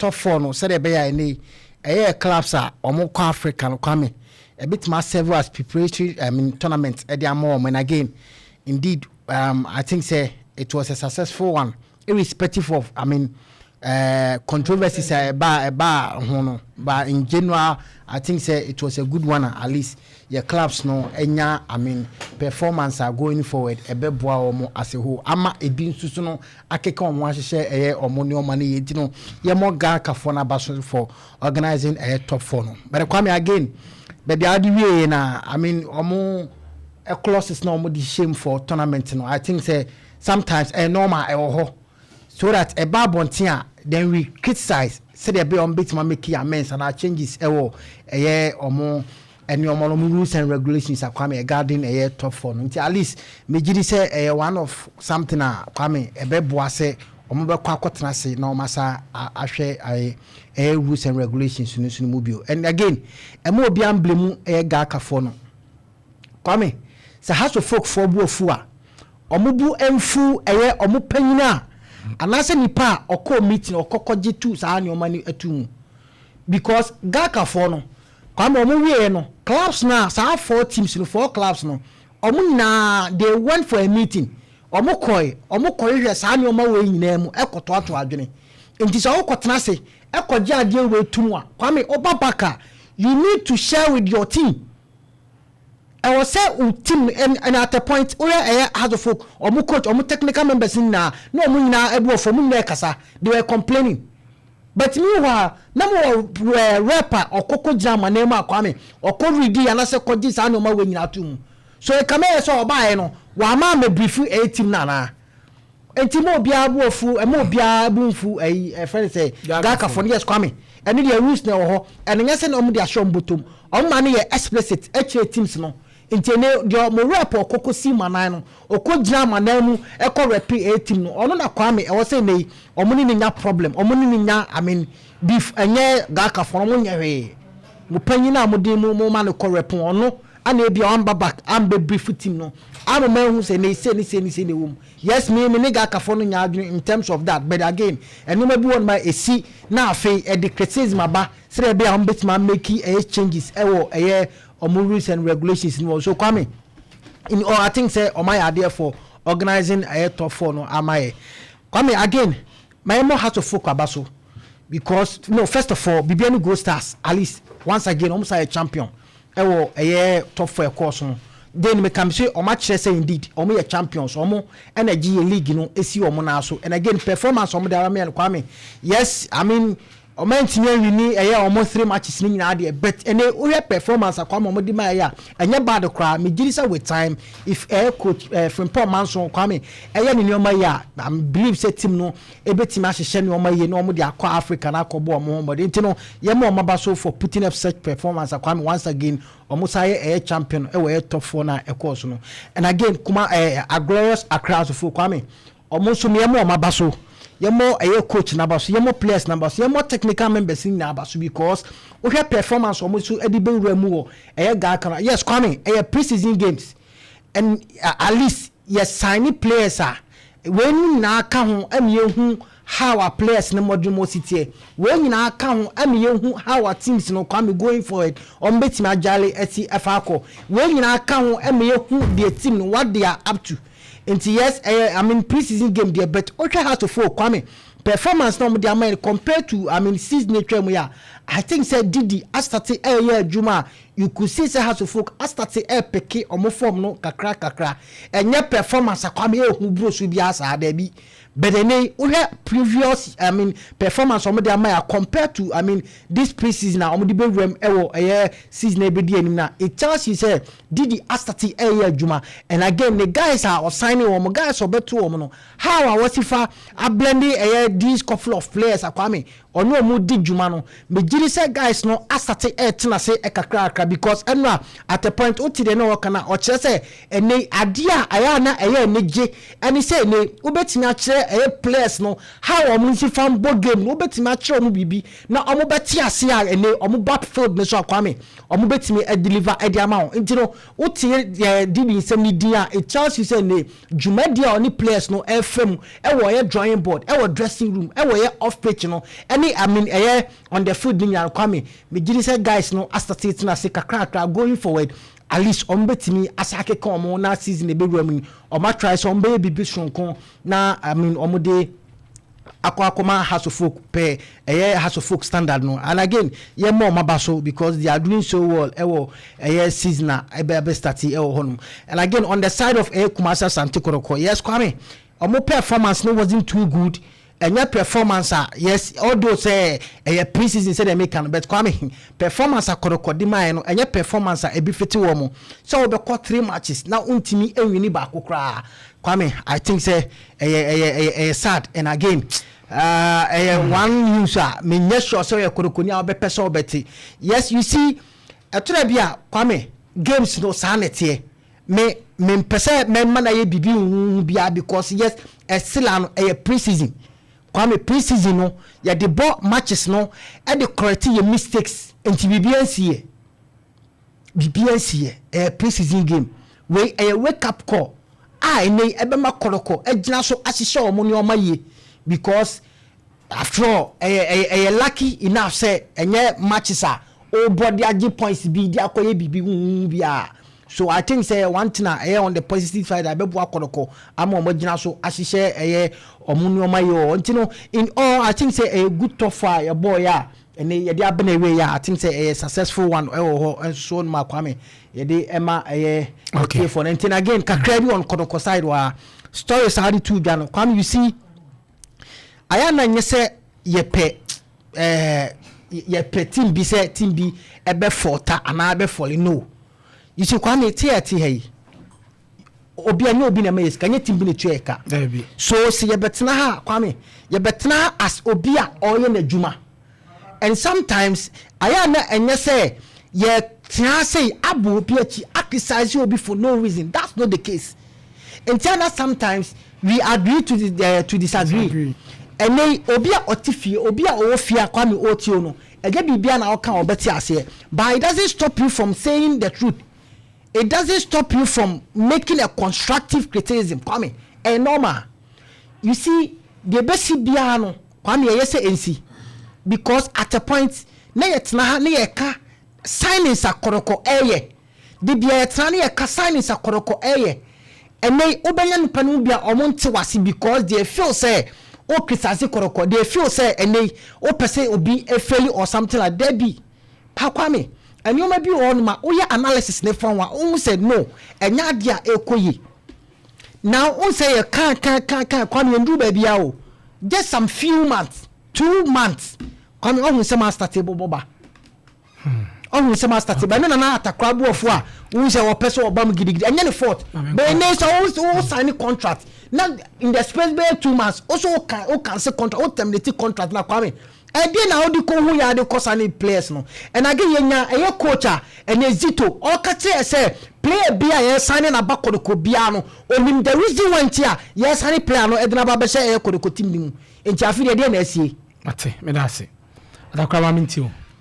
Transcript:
Top four no, sɛdeɛ ɛbɛyɛ a ɛnɛ ɛyɛ clubs a ɔmo kɔ Africa no, Kwame, ɛbɛtumi serve as preparatory, I mean, tournament ɛde ama wɔn. And again, indeed, I think sɛ it was a successful one, irrespective of, I mean, controversies a ɛba ho no. But in general, I think sɛ it was a good one. At least yɛ clubs no ɛnya, I mean, performance a going forward ɛbɛboa wɔn as a whole, ama ebi nso so no akeka wɔn ahyehyɛ ɛyɛ wɔn nneɛma no yɛ. Ti no, yɛmɔ GHALCAfoɔ no aba so for organizing ɛyɛ top four no. But Kwame, again, baabi a wɔde wie na, I mean, wɔn clauses na wɔn de hyɛm for tournament no, I think sɛ sometimes ɛyɛ normal, ɛwɔ hɔ so that ɛba abɔnten a, then we criticize sɛdeɛ ɛbɛyɛ wɔn bɛtumi make amends and changes ɛwɔ ɛyɛ wɔn ɛne ɔmo no rules and regulations a, Kwame, regarding ɛyɛ top four no. Nti at least megye di sɛ ɛyɛ one of something a, Kwame, ɛbɛboa sɛ ɔmo bɛkɔ akɔtena ase na ɔmo asa ahwɛ ɛyɛ rules and regulations no so no mu bio. And again, ɛmo obi ambele mu ɛyɛ GHALCAfoɔ no, Kwame, sɛ Hearts of Oak foɔ bu afu a, ɔmo bu mfu ɛyɛ ɔmo panyin a anaasɛ nipa a ɔkɔɔ meeting ɔkɔkɔ gye tu saa nneɛma no atu mu, because GHALCAfoɔ no, Kwame, ɔmo wie no, clubs na saa four teams no, four clubs no, ɔmo nyinaa, they went for a meeting. Ɔmo kɔɛ, ɔmo kɔhwehwɛ saa nneɛma wei nyinaa mu, ɛkɔtoato adwene. Nti sɛ ɔkɔtena ase ɛkɔgye adeɛ wei tum a, Kwame, ɔba back a, you need to share with your team. Ɛwɔ sɛ o team and at a point oyɛ ɛyɛ Hearts of Oak, ɔmo coach, ɔmo technical members nyinaa na ɔmo nyinaa ɛbu ɔfɔ, ɔmo nyinaa ɛkasa, they were complaining. But meanwhile, na mo wɔ rep a ɔkɔkɔ gyina ama nneɛma a, Kwame, ɔkɔ redi anaasɛ kɔgye saa nneɛma wɔ nyinaa to mu. So ekame yɛ sɛ ɔbaayɛ no, wama ama brief ɛyɛ team no anaa? Nti mo obiara bu ofu, ɛmo obiara bu nfu ɛyi ɛfɛ ne sɛ GHALCAfoɔ no. Yes, Kwame, ɛno deɛ, rules na ɛwɔ hɔ. Ɛno nyɛ sɛ na ɔmo de ahyɛ ɔmo bɔtɔm. Ɔmo ma no yɛ explicit ɛkyerɛ teams no. Nti ɛne deɛ mo rep ɔkɔkɔ si ma nan no, ɔkɔ gyina ma nan mu, ɛkɔ rep ɛyɛ team no, ɔno na, Kwame, ɛwɔ sɛ ne yi ɔmo ne ne nya problem, ɔmo ne ne nya, I mean, beef. Ɛnyɛ GHALCAfoɔ no, ɔmo nyɛ hwee. Mo panyin a mo de mo ma no kɔ rep, ɔno ana ebi a ɔamba back amba brief team no ama ma ehu sɛ ne se ne se ne se ne wɔ mu. Yes, me ne GHALCAfoɔ no nya adwene in terms of that. But again, nneɛma bi wɔ no ma esi na afei ɛde criticism aba sɛdeɛ ɛbɛyɛ a wɔn bɛtumi amake ɛyɛ changes ɛwɔ ɛyɛ ɔmo rules and regulations no. So Kwame, in all, I think sɛ ɔmo ayɛ adeɛ for organizing ɛyɛ top four no ama yɛ. Kwame, again, ma yɛ mo Hearts of Oak aba so because, no, first of all, Bibiani Gold Stars, at least once again, ɔmo sa yɛ champion ɛwɔ ɛyɛ top four ɛkɔɔ so no. Then meka mi sɛ ɔmo akyerɛ sɛ indeed ɔmo yɛ champions. Ɔmo ɛna gye yɛ league no esi ɔmo nan so. And again, performance ɔmo de ara mi yɛ no, Kwame, yes, I mean, ɔmo ntumi awin ɛyɛ ɔmo three matches ne nyinaa deɛ, but ɛnɛ wohwɛ performance akɔ ɔmo de ma ɛyɛ a, ɛnyɛ bad koraa. Me gyi sɛ with time, if ɛyɛ coach Frimpong Manso, Kwame, ɛyɛ ne nneɛma yi a, I believe sɛ team no ebetumi ahyehyɛ nneɛma yie na ɔmo de akɔ Africa na akɔ bɔ ɔmo ho mmɔden. Nti no, yɛn mo ɔmo aba so for putting up such performance. Kwame, once again, ɔmo sa yɛ ɛyɛ champion ɛwɔ ɛyɛ top four na ɛkɔɔ so no. And again, kuma ɛɛ glorious Accra asofo, Kwame, ɔmo nso yɛn mo ɔmo aba so. Yɛmɔ ɛyɛ coach naba so, yɛmɔ players naba so, yɛmɔ technical members nyinaa aba so, because wohwɛ performance ɔmo nso ɛde bɛwura mu wɔ ɛyɛ GHALCA. Yes, Kwame, ɛyɛ pre-season games and at least yɛ sign players a wei nyinaa ka ho ɛna yɛhu how our players no mmɔden mo si teɛ. Wei nyinaa ka ho ɛna yɛhu how our teams no, Kwame, going forward, ɔmo bɛtumi agyale ɛsi ɛfa akɔ. Wei nyinaa ka ho ɛna yɛhu deɛ team no, what they are up to. Nti yes, ɛyɛ, I mean, pre-season game deɛ, but wohwɛ Hearts of Oak, Kwame, performance na ɔmo de ama yɛn compared to, I mean, season etwa mu yɛ a, I think sɛ Didi astart ɛyɛ adwuma a, you could see sɛ Hearts of Oak astart ɛɛpick ɔmo form no kakra kakra. Ɛnyɛ performance a, Kwame, ehu buro so bi asa dɛbi, but ɛnɛ wohwɛ previous, I mean, performance ɔmo de ama yɛ compared to, I mean, this pre-season a ɔmo de bɛwura mu ɛwɔ ɛyɛ season a ebedi anim na, it tells you sɛ Didi astart ɛyɛ adwuma. And again, the guys a ɔsign wɔn, guys a ɔbɛto wɔn no, how a wɔsi fa ablend ɛyɛ these couple of players a, Kwame, ɔne ɔmo di dwuma no, megyiri sɛ guys no astart ɛɛtena se ɛkakrakra, because ɛno a, at a point o ti deɛ na ɔka na ɔkyerɛ sɛ ɛnɛ adeɛ a ɛyɛ ana ɛyɛ anigye ɛne sɛ ɛnɛ wobɛtumi akyerɛ. akyerɛ ɛyɛ players no how ɔmo nsi fa bɔ game no. Wobɛtumi akyerɛ ɔmo biribi na ɔmo bɛte ase a, ɛnɛ ɔmo ba field ne so akwame, ɔmo bɛtumi ɛdeliver ɛde ama wɔn. Nti no wote didi nsɛm ni din a, it tells you sɛ ne dwumadi a ɔne players no ɛfɛ mu ɛwɔ ɛyɛ drawing board, ɛwɔ dressing room, ɛwɔ ɛyɛ off pitch no, ɛne, I mean, ɛyɛ on the field ne nyinaa. Kwame, megye di sɛ guys no asate tena ase kakrakra. Going forward, at least ɔmo bɛtumi asa akeka ɔmo na season ebɛwura mu yi, ɔmo atry sɛ ɔmo bɛyɛ biribi soronko na, I mean, ɔmo de akɔ akɔma Hearts of Oak pɛ ɛyɛ Hearts of Oak standard no. And again, yɛ mɔ ɔmo aba so because they are doing so well ɛwɔ ɛyɛ season a ɛbɛ start ɛwɔ hɔnom. And again, on the side of ɛyɛ Kumasi Asante Kotoko, yes, Kwame, ɔmo performance no wasn't too good. Ɛnyɛ performance a, yes, although sɛ ɛyɛ pre-season sɛ deɛ meka no, but Kwame, performance a Kɔtɔkɔ de maa yɛ no, ɛnyɛ performance a ebi fiti wɔ mo sɛ wɔbɛkɔ three matches na ntumi nwini baako koraa. Kwame, I think sɛ ɛyɛ sad. And again, ɛyɛ one news a menyɛ sure sɛ ɔyɛ Kɔtɔkɔni a wɔbɛpɛ sɛ ɔbɛte. Yes, you see, ɛtɔrɔ bi a, Kwame, games no saa na ɛteɛ. Me mempɛ sɛ mɛma na yɛ biribi huhu biara because yes, ɛsila no ɛyɛ pre-season. Kwame, pre-season no, yɛde bɔ matches no ɛde correct yɛ mistakes, nti biribi nsi yɛ, biribi nsi yɛ. Ɛyɛ pre-season game wei, ɛyɛ wake up call a ɛnɛ ɛbɛma Kɔtɔkɔ ɛgyina so ahyehyɛ wɔn nneɛma yie because after all, ɛyɛ lucky enough sɛ ɛnyɛ matches a ɔrebɔ de agye points bi de akɔyɛ biribi huhu bi a. So I think sɛ one thing a ɛyɛ on the positive side a ɛbɛboa Kɔtɔkɔ ama wɔn gyina so ahyehyɛ ɛyɛ wɔn nneɛma yie wɔ. Nti no, in all, I think sɛ ɛyɛ good tough a yɛbɔɔ yɛ a ɛne yɛde abɛn awie yɛ a, I think sɛ ɛyɛ successful one ɛwɔ hɔ nso no ma Kwame yɛde ɛma ɛyɛ okay for no. Nti again, kakra bi on Kɔtɔkɔ side wɔ a stories a wɔde tu dwa no. Kwame, you see, ayɛ na nyɛ sɛ yɛpɛ team bi sɛ team bi ɛbɛ fɔta anaa ɛbɛ fɔli no. You see, Kwame, te yɛ te ha yi, obi a nye obi na ɛma yɛ sika, nye team bi na etua yɛ ka. So sɛ yɛbɛtena ha, Kwame, yɛbɛtena ha as obi a ɔreyɛ n'adwuma, and sometimes ayɛ na ɛnyɛ sɛ yɛtena sɛ abɔ obi akyi criticize obi for no reason. That's not the case. Nti ana sometimes we agree to disagree. Ɛnɛ obi a ɔte fie, obi a ɔwɔ fie a, Kwame, ɔretie o no, ɛgye biribi a na ɔka ɔbɛte aseɛ, but it doesn't stop you from saying the truth. It doesn't stop you from making a constructive criticism. Kwame, ɛyɛ normal. You see, deɛ ɛbɛsi biara no, Kwame, ɛyɛ sɛ nsi because at a point na yɛtena ha na yɛka signings akɔrɔkɔ ɛyɛ de bia, yɛtena na yɛka signings akɔrɔkɔ ɛyɛ. Ɛnɛ wobɛnya nipa no bi a ɔmo nte wase because they feel sɛ o criticize Kɔtɔkɔ, they feel sɛ ɛnɛ wopɛ sɛ obi efail or something like that bi pa. Kwame, nneɛma bi wɔ hɔ nom a woyɛ analysis ne fa ho a, wohu sɛ no ɛnyɛ adeɛ a ɛkɔ yie. Now wohu sɛ yɛ kan kan kan kan, Kwame, yɛn duru baabi a o just some few months, 2 months, Kwame, ɔhu sɛ ma start bɔbɔ ba, ɔhu sɛ ma start ba. Ɛne nana atakora boɔfo a wohu sɛ wɔpɛ sɛ ɔba mu gidigidi, ɛnyɛ ne fault. But ɛnɛ sɛ wo sign contract na in the space bɛyɛ 2 months wo so wo cancel contract, wo terminate contract na, Kwame, ɛdeɛ na wode kɔ hu yɛ ade kɔ sign players no. And again, yɛnya ɛyɛ coach a ɛnɛ Zito ɔka kyerɛ sɛ player bi a yɛsign n'aba Kɔtɔkɔ biara no, onim the reason why nti a yɛsign player no ɛde n'aba bɛhyɛ ɛyɛ Kɔtɔkɔ team ne mu. Nti afi deɛ, deɛ na asie. Mate, meda ase, Atakora ma menti o.